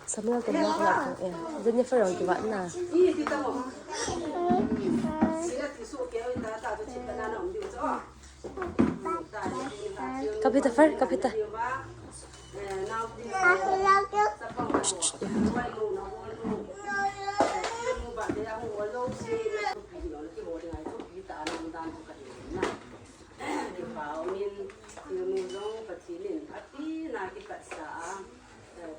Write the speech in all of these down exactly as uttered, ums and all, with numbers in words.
Samuel te na ka, eh, Jennifer ang kibat na. Kapita, Fer, kapita.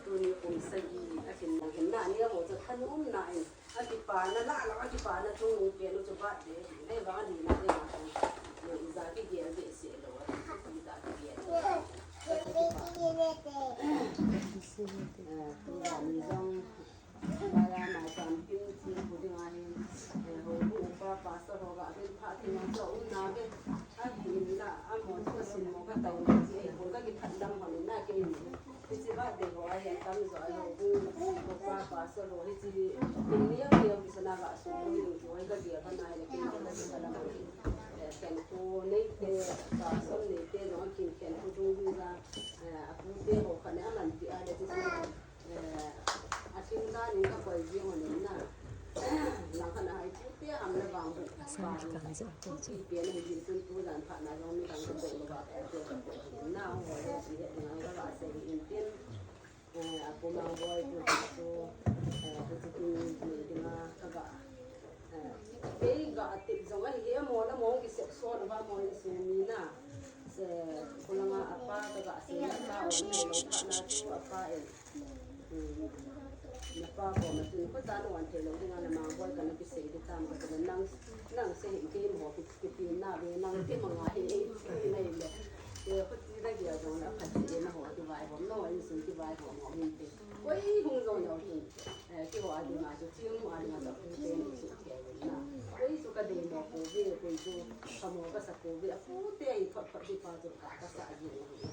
Tuni kum sagi a kin nang hin na ni a mo chu thanom na in a kipana la la a kipana chung nung pen u chu birthday hi nei vang a ni na de ma chu. Ni i za kigel behseh lou a chu i za kigel. Eh, tu a ni jong Maicham kim thil bu ding ahin, eh, houbung upa pastor ho ga hin pha thei ngai chu um na ve. Ahin la, amo chu ka sin mo ka tau na chi, eh, bul ka kiphat lam ho ni na kei ni. Hiche birthday ho ahin tamjo a houbung upa pastor ho hiche, in ni a ni a kisana ga su bu ding chu, eh, ka dia ka nai le kin ka la ka la. Eh, khenkho neite, pastor neite jong akin khenkho dung ding a, eh, apute ho khat ne aman pi a le chu. Eh, a thim dan in ka koi jing u nin na. Lang khat a i pute ham le vang bu. Sa ka kan je ko je. Pi pen hi jin tun tu dan pha na jong mi dang ka koi lo ba ka koi ka koi na ho le si he na ka ba se in tin. Eh, a pu mang boi tu tu. Eh, tu tu ni ding a ka ba. Eh, kei ga tip jong ahi, amo le amo kisep son uva amo in sum mi na. Se, khulanga apa ka ga sei na pa, o ni lo pa na chu apa in. Hmm. Na pa ko ma tun ko ta no an thei lo ding a na mang boi ka na kisei di tam ka na nang, nang sei hi kei mo ki, ki pi na ve nang ki ma nga hi, hi na hi le. Ke ko ti da ge jong na pha ti na ho ki vai ho no in sun ki vai ho mo min te. Koi hung jong no hin. Eh, keiho a dinga chu, thilmu a dinga chu, apute nei suhkhel un na. Koi chu ka dei mo pouve, koi chu ka mo ka sa pouve, apute in thot thot ding pa chu ka, ka sa jing u ahi.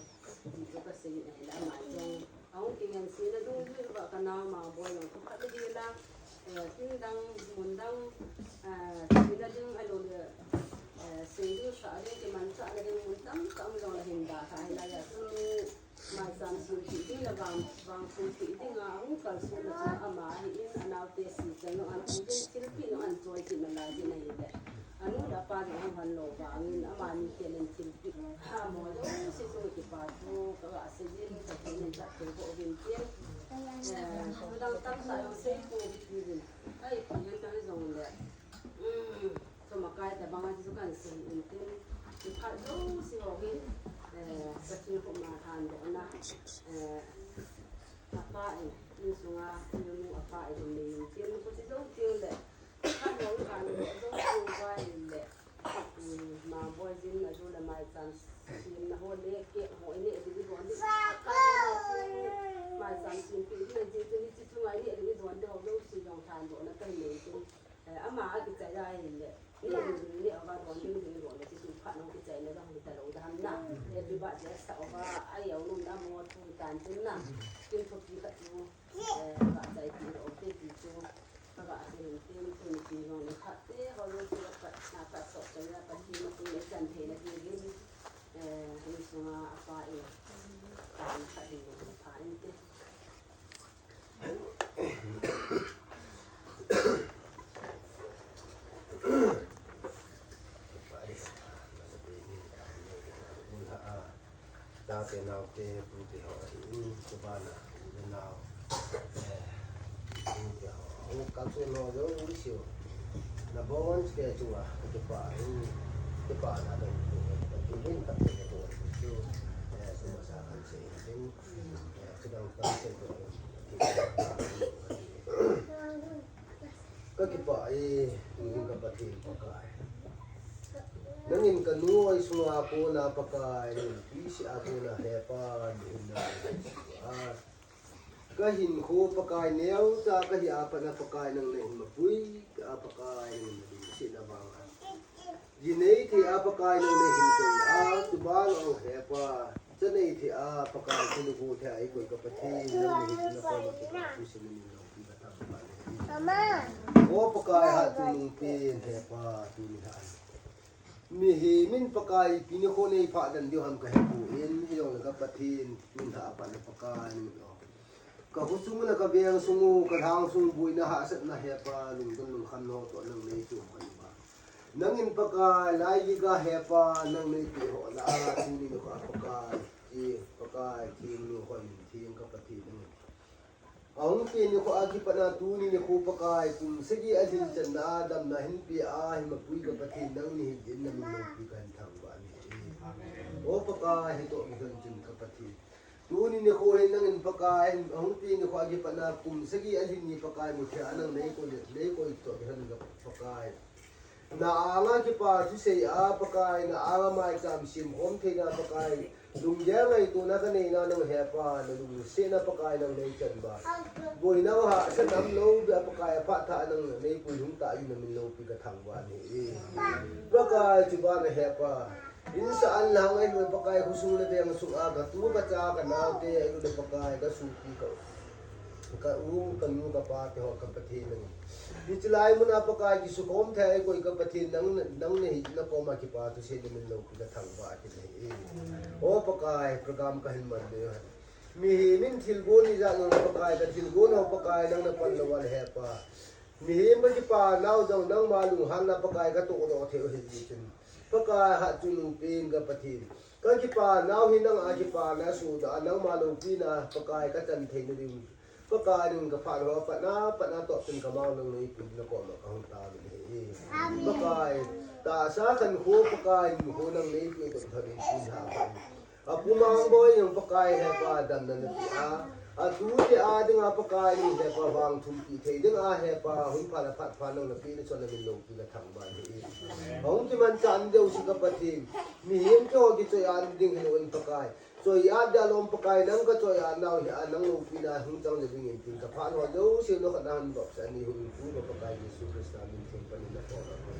Ti chu ka sei in ahile ama jong. Ahung kingen sina dungjui uva ka nao Mangboi jong thupha le hila, eh, tin dang, mun dang, eh, sina ding ahilou le, eh, sei ding sa ding, kimanchahna ding mun tamtah um jong le hin dalha hila ya chu. Maicham sunpeh ding le vang, vang sunpeh ding a, ahung kalsonna chu ama ahin, anaote si chan jong an hung ding, thilpeh jong an choi kit nalai ding ahile. Anu le apa jong ahung han lou vangin, amani khen in thilpeh. Amo jouse chu kipa thu, ka ga sei jin, ka khen in chat thei bou vin tin. Eh, thu dang tamtah jong sei pou vin tin. Ai, pi hen ka hi jong le. Um. Chuma kai tabang a chu kan sei in tin, kiphat jouse ho hi, eh, Pathen khut ma thandohna, eh, apa in, insunga, nu apa in nei in tin, kiphat jouse le, kiphat ho thandoh jouse vai le, um, Mangboi jin a ju le Maicham semna ho le, cake ho i neh ding i don ding, Maicham sunpeh ding a ji chu ni chi chunga i neh ding i don ding ho jouse jong thandohna kahin nei tin. Eh, ama akichai a ahile, ni, ni, ni ava don ding ding don le, ti chu phat nung kichaina jong hita lou da ham na. Happy birthday sa uva, a yau lum na mo thu tan tin na. Kin thupi khat chu, eh, ka chai ti lou te ti chu, ka ga sei hin tin, tuni tin jong le khat te, ho le chu ka na ka so ka na ka ti ma tu le chan thei na ding ding. Eh, hung sunga apa in, ka na ka ding pha in te. Tate naote pute ho ahin, chubana u le nao, eh, pute ho, hung kalson ho jouse, number one stage chunga kakipah in, kipana dong pute, kakipah in kate ho chu, eh, chuma sa kan sei in tin. Kakipah e, nangin ka Pathen Pakai. Nangin ka nu oi sunga kona Pakai, nangin P C a kona hepa, nangin na. Ka hinkho Pakai neocha kahi a pat na Pakai nang na hin mapui, a Pakai nangin na ding sina vang a. Ji nei thei a Pakai nang na hin koi a, tubang ang hepa. Cha nei thei a Pakai, cha nugu thei a i koi ka Pathen, nang na hin na pa ma ki ka pu sin min lo pi ka tam pa le. O Pakai hatchungnung pen hepa, tuni ha. Mihem in Pakai pi nikho nei pha dan diu ham ka hepoi, hijong le ka Pathen, min ha a pat na Pakai, min o. Ka khosung le ka veng sung u, ka lhang sung buina hahsatna Hepa, lungdon lungkhamna ho toh nang nei tup khan ba. Nangin Pakai, lai gika Hepa, nang nei pe ho la, tuni nikho a Pakai, ki Pakai, theng nu hon, theng ka Pathen nangin. Ahung pen nikho a kipat na tuni nikho Pakai, kum sagi alhin chan na, damna hin pe a, hi mapui ka Pathen nangni hin, in na min pi kan thangvah in. Amen. O Pakai, hitoh kilhon chin ka Pathen. Tuni nikho hin nangin Pakai, ahung pen nikho a kipat na kum sagi alhin ni Pakai, muthei a nang nei koi, nei koi toh kilhon ka Pakai. Na anga kipa thusei a Pakai, na anga maicham sim khom theina Pakai, lunggel ngaitona ka neina nang Hepa, na lungsetna Pakai nang nei chan ba. Boina hahsatna umlou beh a Pakai, aphat tha nang nei pui hung ta in na min loupi ka thangvah in. Pakai, chuban a Hepa. Insa an lang ai loi Pakai, khosung le veng sung a ka tu ka cha ka naote ai loi Pakai, ka supi ka, ka u, ka nu, ka pa te ho ka Pathen nang. Hiche lai mun a Pakai kisukhom thei ai koi ka Pathen nang, nang nei na koma kipa thusei na min loupi ka thangvah kit in. O Pakai, program ka hin man le. Mihem in thilgon ijat nang Pakai, ka thilgon ho Pakai nang na pan lou a le Hepa. Mihem ka kipa nau jong nangma lunghanna Pakai ka tohdoh thei u ahi jeh chun. Pakai hatchungnung pen ka Pathen. Ka kipa nau hi nang a kipana suda nangma loupina Pakai ka chan theina ding. Pakai nang ka phat ho patna, patna toh pen ka mao nang nei pui na koma ka hung tauvin ahi. Pakai, tahsa khankho Pakai, hinkho nang nei pui toh tharin pui ha. Apu Mangboi nang Pakai Hepa damna na pe a. Atute a dinga Pakai nang Hepa vang thumpi thei dinga Hepa hung pha le phat pha nang na pe na chun na min loupi na thangvah in. Ahung kimanchah ding jouse ka Pathen. Mihem keiho kichoi-at ding hilou in Pakai. Choi-at dia lom Pakai nang ka choi-at nau hi a nang loupina hung chang le dingin tin ka phat ho jouse na khat na hin vop sa ni hung pu ka Pakai Jesu Christa min theng panin na ko na ko.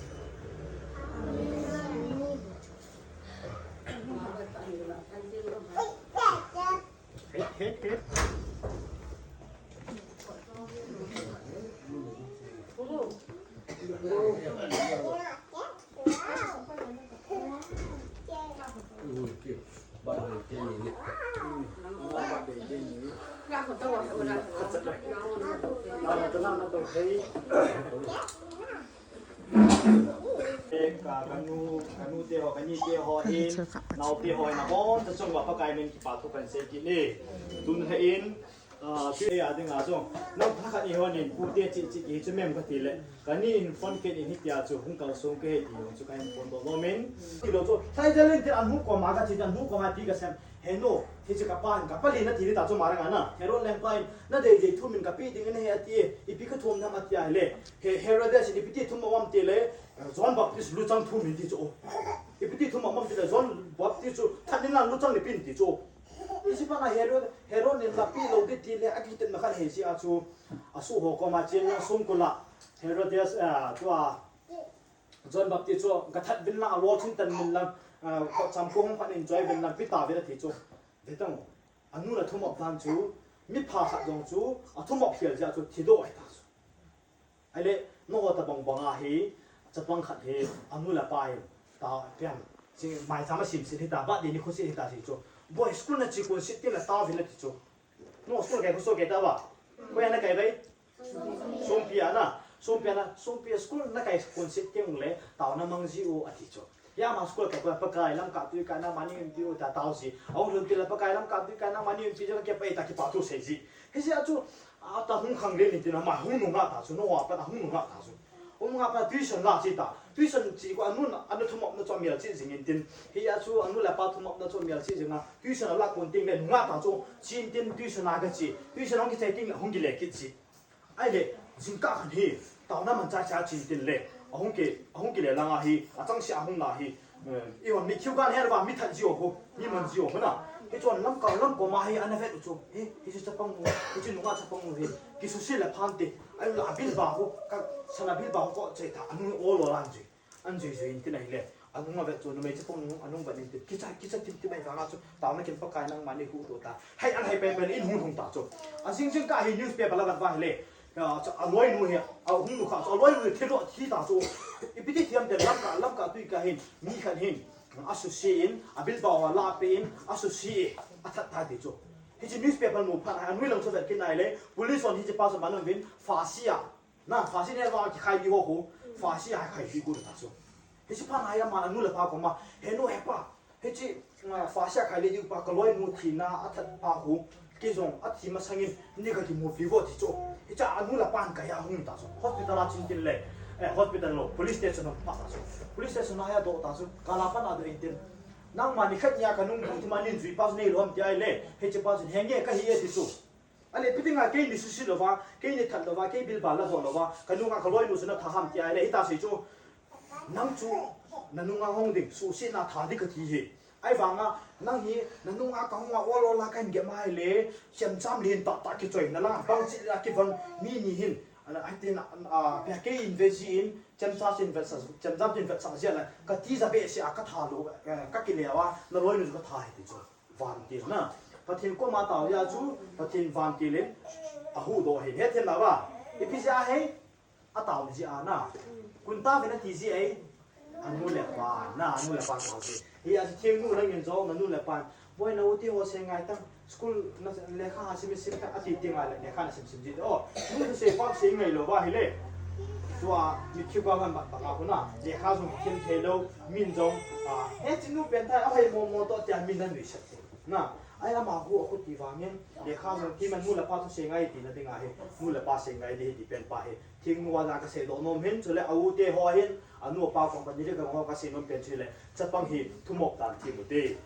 Ka, ka nu, ka nu te ho, ka ni te ho hin, nao te ho hin, abon chauva Pakai min kipa thu kan sei kit e. Tun hin, ah, tu e a ding a jong. Nang pha khat ni ho nin, pu te chi chi ki chu mem ka ti le. Ka ni in phone ke in hi tia chu, hung kal sung ke he ti ho chu ka hin phone do lo min. Ti lo chu, sai jalen te an hu ko ma ka chi, an hu ko ma ti ka sem. He no, hiche ka pa in, ka pa le na ti le ta chu ma rang a na. Herod lengpa in, na dei dei thum in ka pe ding ahi a ti e, ipi ka thum nam a ti a le. He, Herodias in ipi ti thum a um ti le, John Baptist luchang thum in ti chu. Ipi ti thum a um ti le, John Baptist chu, that in la luchang ni pen ti chu. Hiche pa na Herod, Herod in la pe lou ding ti le, a kitem na khan he si a chu, a su ho ko ma chen na sung ko la. Herodias, ah, tua, John Baptist chu, ka that vin lang, a lo chun tan vin lang, ah, ka cham ko hung phan enjoy vin lang, pi ta vin a ti chu. Ve tang, a nu la thum a pan chu, mi pha khat jong chu, a thum a phial ja chu, thi do ai ta chu. Ai le, no ho ta bang bang a hi, chapang khat hi, a nu la pa in, ta pian, chi mai chama sim sim hi ta, ba de ni khusi hi ta si chu. Boy, school na chi kun sit ti la ta vin a ti chu. No, school kai khuso kai ta ba. Ko ya na kai bai. Songpi a na, Songpi a na, Songpi a school na kai kun sit ti le, tao na mang ji u a ti chu. Ya ma school kai ko Pakai lam ka tu ka na mani un ti u ta tao si. Au lun ti la Pakai lam ka tu ka na mani un ti ja ke pai ta ki pa tu sei ji. Hi si a chu, a ta hung khang le ni ti na ma hung nu nga ta chu, no wa pa ta hung nu nga ta chu. Hung nu nga pa tuition la chi ta. Tuition chi ko a nu na, a nu thum a na chu mial chi jing in tin. Hi a chu a nu la pa thum a na chu mial chi jing a. Tuition la kun ting le nu nga ta chu. Chin tin tuition la ka chi. Tuition hung ki chai ting la hung ki le ki chi. Ai le, jingkah khan hi, taona man chai chai chin tin le, ahung ki, ahung ki le lang a hi, achang sia ahung la hi, eh, i hon mi thiu kan her va, mi that ji o ho, mi man ji o ho na. Hi chun lam ka, lam ko ma hi, ana vet u chu, hi, hi chu chapang u, hi chu nunga chapang u hi, ki su si le phan te, ai la bil ba ho, ka sana bil ba ho ko che ta, anu o lo lan ji. An jui jui in tin ahile, anung a vet chu numei chapang nung, anung vet in tin, kicha, kicha tim tim mai vanga chu, taona kin Pakai nangma nei hu to ta. Hai an hai pen pen in hun hung ta chu. A jing jing ka hi newspaper la vet va hile, a, chu a loi nu hi, a hung nu kha chu, a loi nu hi thilo thi ta chu. Ipi ti thiam te lam ka, lam ka tui ka hin, mi khat hin, a su si in, a bil ba wa la pe in, a su si e, a that ta ti chu. Hiche newspaper mu phat a, anoi lang chu vet kit nai le, police hon hiche pa chu man um vin, phasi a. Na, phasi ne va kikhai di ho ho, phasi a khai di gu ta chu. Hiche pa nai a man anu le pa koma, he nu he pa, hiche, ah, phasi a khai le di pa ka loinu thina a that pa ho, kei jong athi masangin, ni ka kimu pi vo ti chu. Hiche anu le pan ka ya hung ta chu. Hospital a chin tin le, eh, hospital lo, police station a pa ta chu. Police station a ya do ta chu, ka la pan a do in tin. Nangma ni khat nia ka nung bu ti ma nin jui pa chu nei lom ti ai le, hiche pa chu henge ka hi e ti chu. Ale, ipi dinga kei ni susi lova, kei ni that lova, kei bilbal la ho lova, ka nunga ka loinu chu na tha ham ti ai le, hita sei chu. Nang chu, na nunga hung ding, susi na tha di ka ti hi. Ai vanga, nang hi, na nunga ka hunga ol ol la ka hin ge mai le, chemcham lin ta ta ki choi, na la, bang chi la ki vang, mi ni hin, ana, ai te na, a, pia kei in ve ji in, chemcham tin vet sa, chemcham tin vet sa ji la, ka ti ja be se a ka tha lo, eh, ka ki le wa, na loinu chu ka tha hi ti chu. Vantil na. Pathen koma tao jeh chu, Pathen vantil in ahuhdoh ahi. Hethem na va. Ipi jeh a hi, atao jeh a na. Kun ta vin ati jeh a hi. Anu le pa na, anu le pa tao jeh. Hi a thengnu nangin jong, anu le pa. Boi na u ti ho se ngai tang. School na lekha ha sim sim ta ati ti ngai le lekha na sim sim jeh. Oh, nu se pa se ngai lo va hi le. Tua mi ki ba man ba ba ko na. Lekha jong thim thei lo, min jong. Ah, he chinu pen thai a hoi mo mo to tia min na nui sa. Na, ai ama hu a khuti vangin, lekha jong ti man nu le pa thu sei ngai ti na dinga hi, nu le pa sei ngai di hi ti pen pa hi. Thingnu a ka sei doh nom hin, chule a u te ho hin, anu a pa company le ka ngo ka sei nom pen chule, chapang hi thumop dan ti mu te.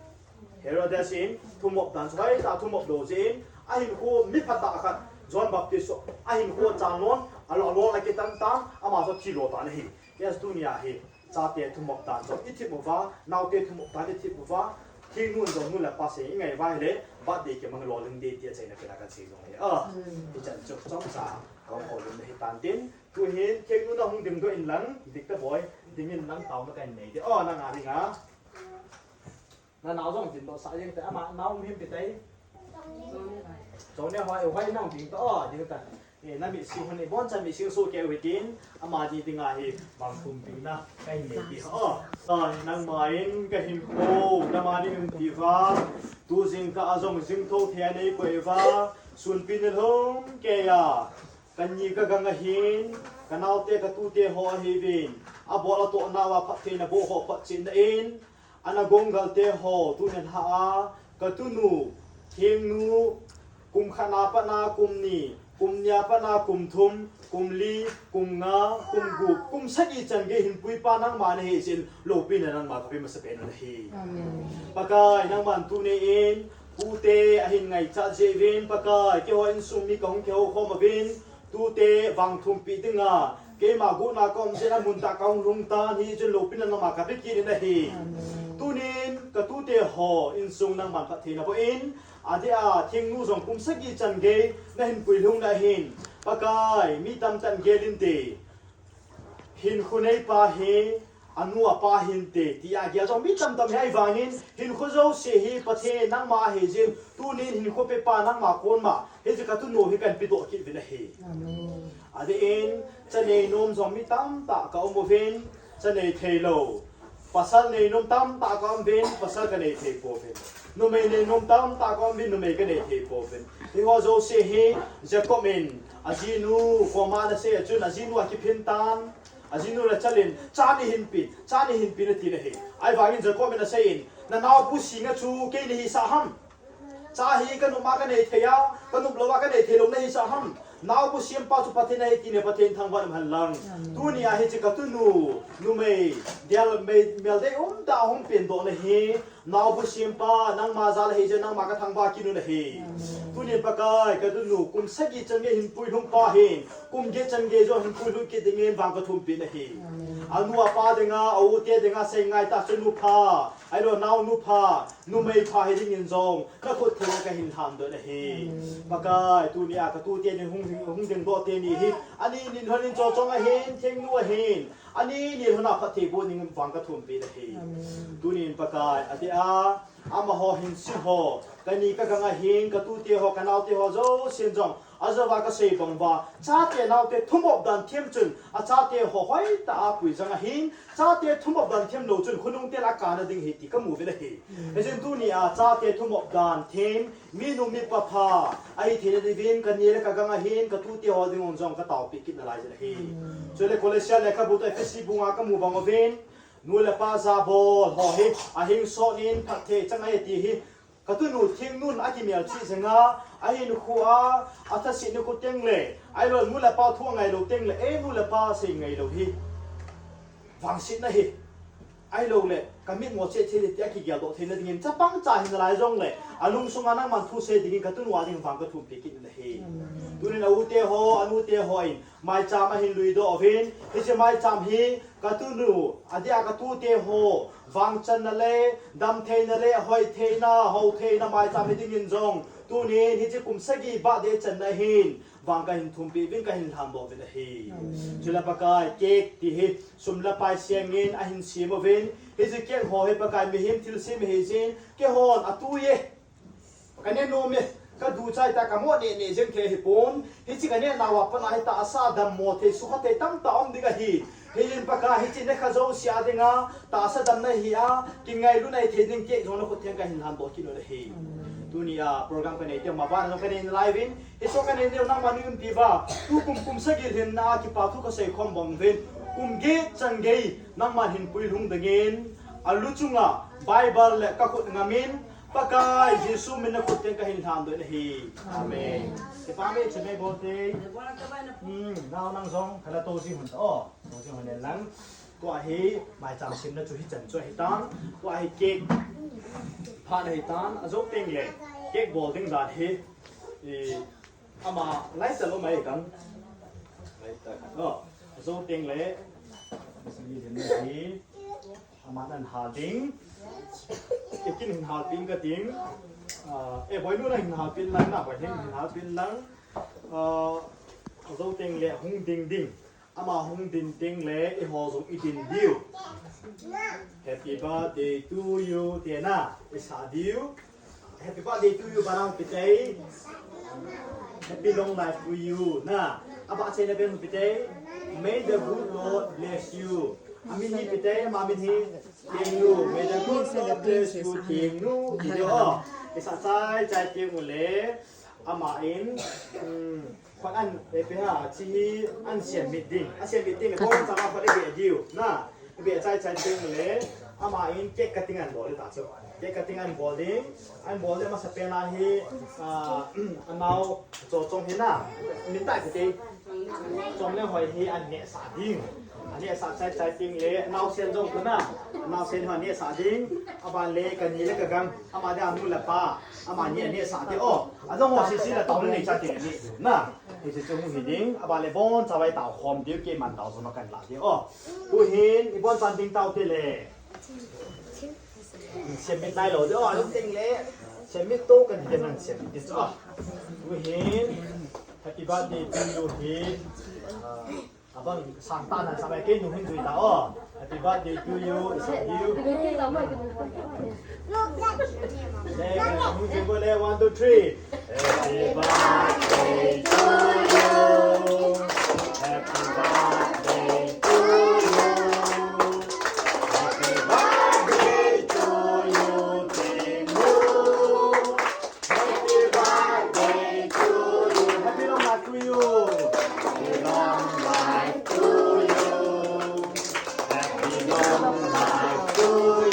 Herodias in, thumop dan chu hai ta thumop do jin, a hinkho mi phatah khat, John Baptist chu, a hinkho chan lon, a lo lo la ki tan tan, ama chu thi lo ta na hi. Yes, tunia hi. Chate thumop dan jong i thip uva, naote thumop dan i thip uva, thingnu in jong nu le pa sei i ngai uva hile, birthday kimang lolhing ding tia chaina pela kan sei jong hi. Ah, hichan chu chomcha, kong ko ding hi tan tin, tu hin thingnu na hung ding doh in lang, dik ta boi, ding in lang tao na kan nei de. Oh, na nga ding a. Na nao jong tin doh sa jeng te ama nao um him pi tai. Jong ne hoi, hoi nao ding ta, oh, ding ta. Eh, na mi sing hon, eh, bon chan mi sing so ke u hitin, ama ji ding a hi, bang kum pi na, ka hin nei pi ho. Oh, nangma in ka hinkho, na ma ni um pi va. Tu jing ka a jong jing tho thei a nei koi va. Sun pi na lhom ke ya. Ka ni ka gang a hin, ka naote ka tute ho a hi vin. A bol a toh nau a phattheina boh ho phat chin na in. Ana gonggal te ho, tu nen ha a, ka tunu, thingnu, kum khat na pat na kum ni, kum ni a pat na kum thum, kum li, kum nga, kum gup, kum sagi chan gei hin pui pa nangma na hi sin, lopi na nangma ka pe masa pe na hi. Amen. Pakai, nangman tu ne in, pute a hin ngai cha je vin, Pakai, ke ho in sung mi ka hung ke ho khom a vin, Tute vang thumpi dinga, keima guna ka um jeh a mun tah ka hung lhung tan, hichun lopi na nangma ka pe kit in ahi. Amen. Tunin ka tute ho insung nangman phattheina boh in, adeh a thingnu jong kum sagi chan gei na hin pui lhung na hin. Pakai, mi tamtah in gel inte. Hinkho nei pa hi, anu apa hinte, tia gel jong mi tamtah hi ahivangin, hinkho jouse hi Pathen nangma ahi jeh in, tunin hinkho pepa nangma kon ma, hiche ka tunu hi kan pedoh kit uvin ahi. Amen. Adeh in, cha nei nom jong mi tamtah ka um uvin, cha nei thei lou. Pasal nei nom tamtah ka um uvin, pasal ka nei thei pouvin. Numei nei nom tamtah ka um uvin, numei ka nei thei pouvin. Hiho jouse hi, Jacob in, ajinu, koma ana sei a chun, ajinu akiphin tan, Ajinu le chal in, cha nei hinpin, cha nei hinpin ati na hi. Ahivangin Jacob in asei in, na naobu sing a chu kei nei hisah ham. Cha hi ka nop a ka nei thei a, ka nop lou a ka nei thei lou na hisah ham. Naobu sempa chu Pathen ahi ti nei Pathen thangvah in um hen lang. Amen. Tunia hiche ka tunu, numei, del mei, mel dei um tah a hung peng doh na hi. Naobu sempa, nangma jal ahi jeh in nangma ka thangvah kit u ahi. Amen. Tunin Pakai, ka tunu, kum sagi chan gei hin pui lhung pa hin, kum get chan gei jong hin pui lhung kit dingin vang ka thumpi na hi. Amen. Anu apa dinga, a u te dinga, sei ngai tah chu nu pha, ahilou nao nu pha, numei pha hi dingin jong, na khut theng a ka hin lhan doh na hi. Amen. Pakai, tunia ka tute ni hung, hung ding doh teni hi, ani nin honin cho chong ahin, thingnu ahin, Ani ni lhona phatthei boh ding vang ka thumpi na hi. Amen. Tunin Pakai, adeh a, amaho hin sin ho, kani kagang ahin, katute ho, kanaote ho, jousen jong, ajouva kasei bang uva, chate naote thumop dan them chun, achate ho hoitah a apui jang ahin, chate thumop dan them lou chun, khonung ten akana ding ahi ti kamu uvin ahi. Hijeh chun tunia, chate thumop dan them, minu mipa pha, ahi theina diuvin, kani le kagang ahin, katute ho dingun jong kataopeh kit nalai jin ahi. Chule Colossian lekhabu toh Ephesi bung a kamu bang uvin, nu le pa jabol ho hi, ahing sot in phatthei chang ahi ti hi, katunu thingnun akimelchih jeng a, ahinkho a, athaset nikho teng le, ahilou nu le pa thu angailou teng le, e nu le pa sei ngailou hi, vangsetna hi. Ahilou le, kamit mo cheh thei le ti akigeldoh theina dingin, chapang cha hi nalai jong le, alungsunga nangman thu sei dingin katunu a ding vang kathum peh kit nahi. Tunin aute ho, anute ho in, maicham ahin luidoh uvin, hiche maicham hi, katunu, adia katute ho, vangchanna le, damtheina le, hoitheina, houtheina maicham hi dingin jong, tunin hiche kum sagi birthday channa hin, vang kahin thumpeh uvin kahin lhandoh uvin ahi. Chule Pakai, cake ti hi, sum le pai sengin ahin sem uvin, hiche cake ho hi Pakai mihem thilsem ahi jeh in, keihon atui e. Kane nom e, kaduchai ta kamo neh neh jeng thei ahipon, hiche kaneh nauva pat a hi tahsa dammo thei, sukha thei tamtah um ding ahi. Hijeh in Pakai hiche nekha jouse a dinga, tahsa damna hi a, kingailutna hithei ding cake jong nakhut theng kahin lhandoh kit u ahi. Tunia program kanei teng ma vang jong kanei nalai uvin, hiche kanei nau nangman neiumpi uva, tukum kum sagi lhinna a kipa thu kasei khom bang uvin, kum get chan gei, nangman hin puilhung dingin, alu chunga, Bible le kakhut ngamin, Pakai Jesu min a khut teng kahin lhandoh nahi. Amen. Kipa me chemei bolte. Hmm, nao nang jong kala to jing hon ta o. To jing hon lang. Tua hi maicham semna chu hichan chu ahitan. Tua hi cake phat ahitan. Ajou teng le cake bol ding dan hi. I Ama lighter lo mai kan. Lighter kan. Oh, ajou teng le. Sini din ni. Ama nan ha ding. Ekin hin ha ding ka ding. Ah, eh, boy nu na hin ha pin lang na, boy hin ha pin lang. Ah, ajou teng le hung ding ding. Ama hung din teng le, eiho jong idin diu. Happy birthday to you, tina, isa diu. Happy birthday to you, barang pitei. Happy long life to you, na. Aba chena ben pitei. May the good Lord bless you. Amin hi pitei, ama min hi. Tengnu, may the good Lord bless you, Tengnu. Video. Isa chai, chai Tengnu le. Ama in, hmm, khut an, eh, pe ha, chi hi an siam mit ding. A siam mit ding, le, bon chama khut le be diu. Na, be chai chai ding le, ama in cake cutting an bol le ta chu. Cake cutting an bol ding, an bol le masa pen a hi, ah, anao cho chong hi na. Min ta kiti. Chong le hoi hi an neh sa ding. An neh sa chai chai ding le, anao sen jong khu na. Anao sen ho neh sa ding. Aban le kani le kagang. Ama dia nu le pa. Ama ni neh sa ding. Oh, ajong ho sisi le tao le nei cha ding ni. Na. Ni si chu hung hi ding. Aban le bon cha vai tao khom diu keiman tao jong kan la ding. Oh. Tu hin, i bon chan ding tao te le. Siam mit lai lo de, oh, alung teng le. Siam mit to kan hi nan siam mit de, oh. Tu hin, happy birthday to you hi. Ah, abang sang ta nan sa bai kei nu hin jui ta, oh. Happy birthday to you, is it you? Le, nu jui ko le, one, two, three. Happy birthday to you. Happy birthday to you. Happy birthday to you, Tengnu. Happy birthday to you. Happy long life to you. Happy long life to you. Happy long life to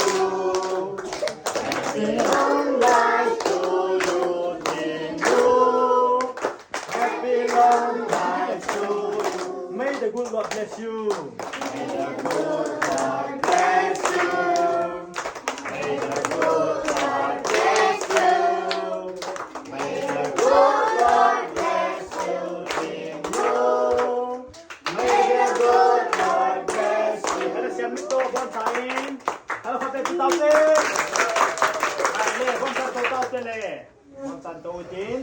you. Happy long life to you, Tengnu. Happy long life to you. May the good Lord bless you. May the good Lord bless you. May the good Lord bless you. May the good Lord bless you, Tengnu. May the good Lord bless you. Hello, siam mit to, bon sa in. Hello, khat le, tu tao te. Ai le, bon sa to tao te le. Bon sa to tin.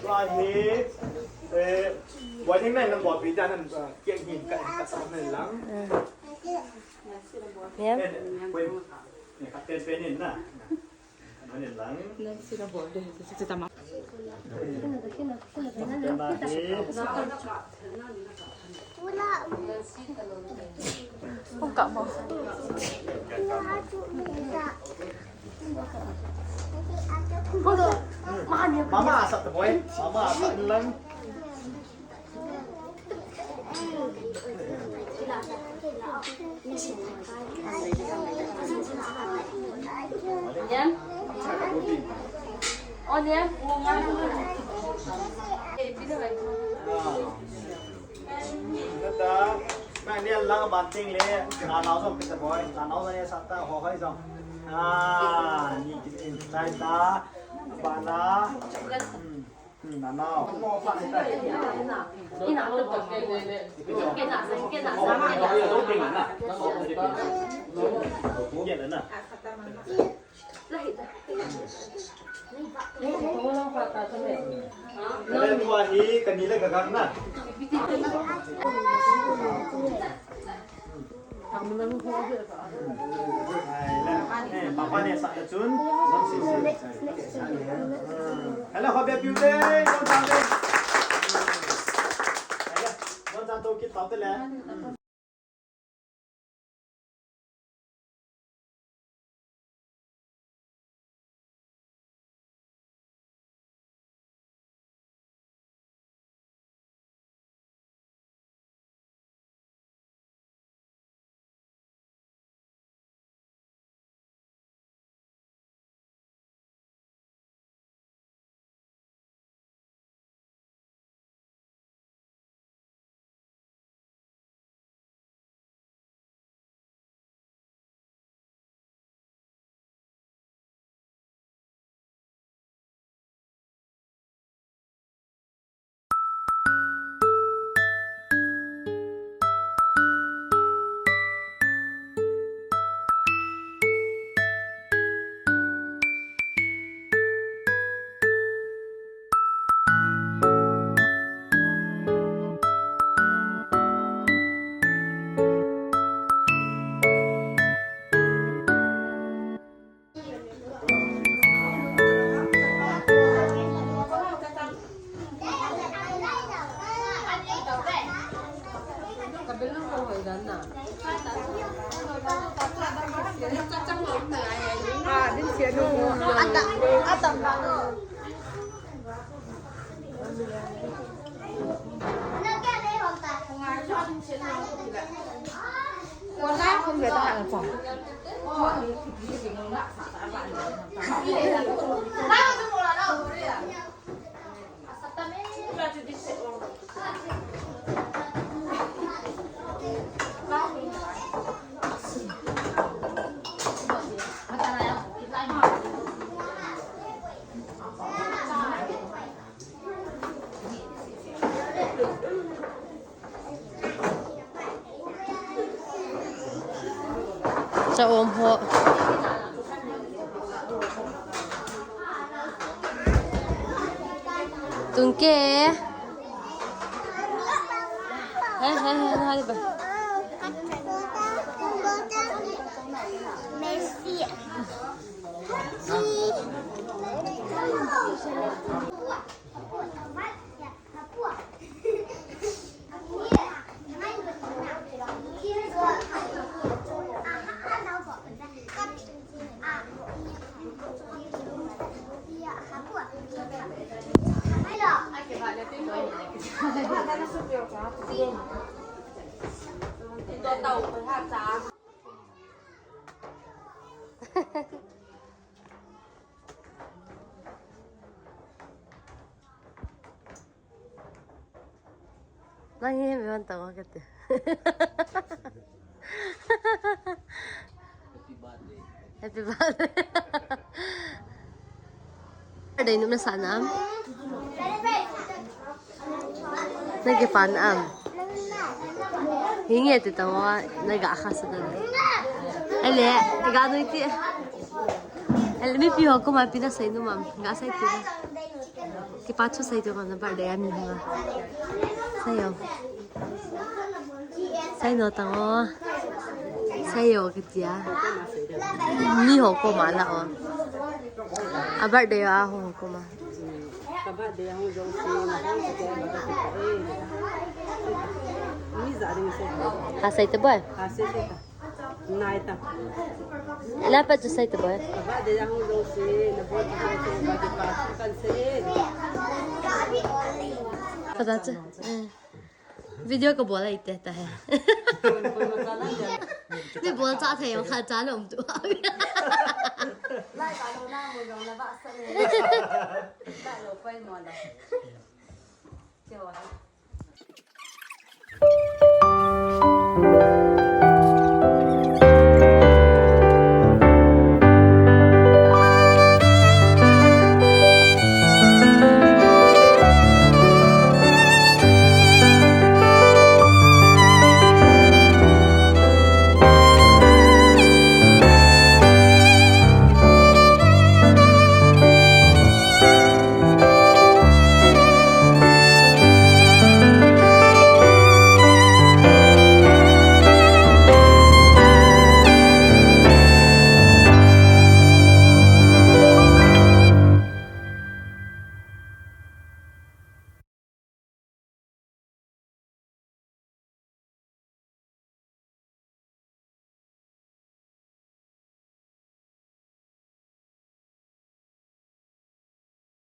Tua hi, eh, boy neng nang bol pi ta nan, eh, kiang hin ka, ka sa nan lang. Miam. Eh, boy, eh, ka ten pen in na. Lang. Lang sila bol de, sila tama. Mama asa ta boy, mama asa lang. Nata, na ni lang ban ting le, na nau jong pita boy, na nau jong ya sa ta ho hoi jong. Ah, ni kitin tai ta, ba na. Hmm. Papa ne sa chun. Hello, happy birthday. Hello, bon chan to kit pau te le. Cha om ho. Tung ke. He, he, he, he, he. Messi. Nang hi mi hon tang kati. Happy birthday. Birthday num na sa nam. Nagi pan am. Hinge ti tawa naga khasa dan. Ale, ga nui ti. Ale mipi ho koma pi na sai num am. Ga sai ti na. Kipa thu sai tu ngam na birthday a mi hung a. Sai o. Sai no tang o. Sai o kitia. Mi ho koma la o. A birthday a hung kuma. Ka birthday a hung jong si, na hung si ke, na hung si ke, eh. Mi za ding se. Ha sai te boy. Ha sai te ta. Nai ta. Na pa chu sai te boy. Ka birthday a hung jong si, na boy chu sai te, birthday pa kan se. Ka da chu. Eh. Video ka bol ai te ta he. Mi bol cha thei kha cha nom tu. Lai ka lo na mo jong na ba sa le. Lai lo pai mo la. Che wa.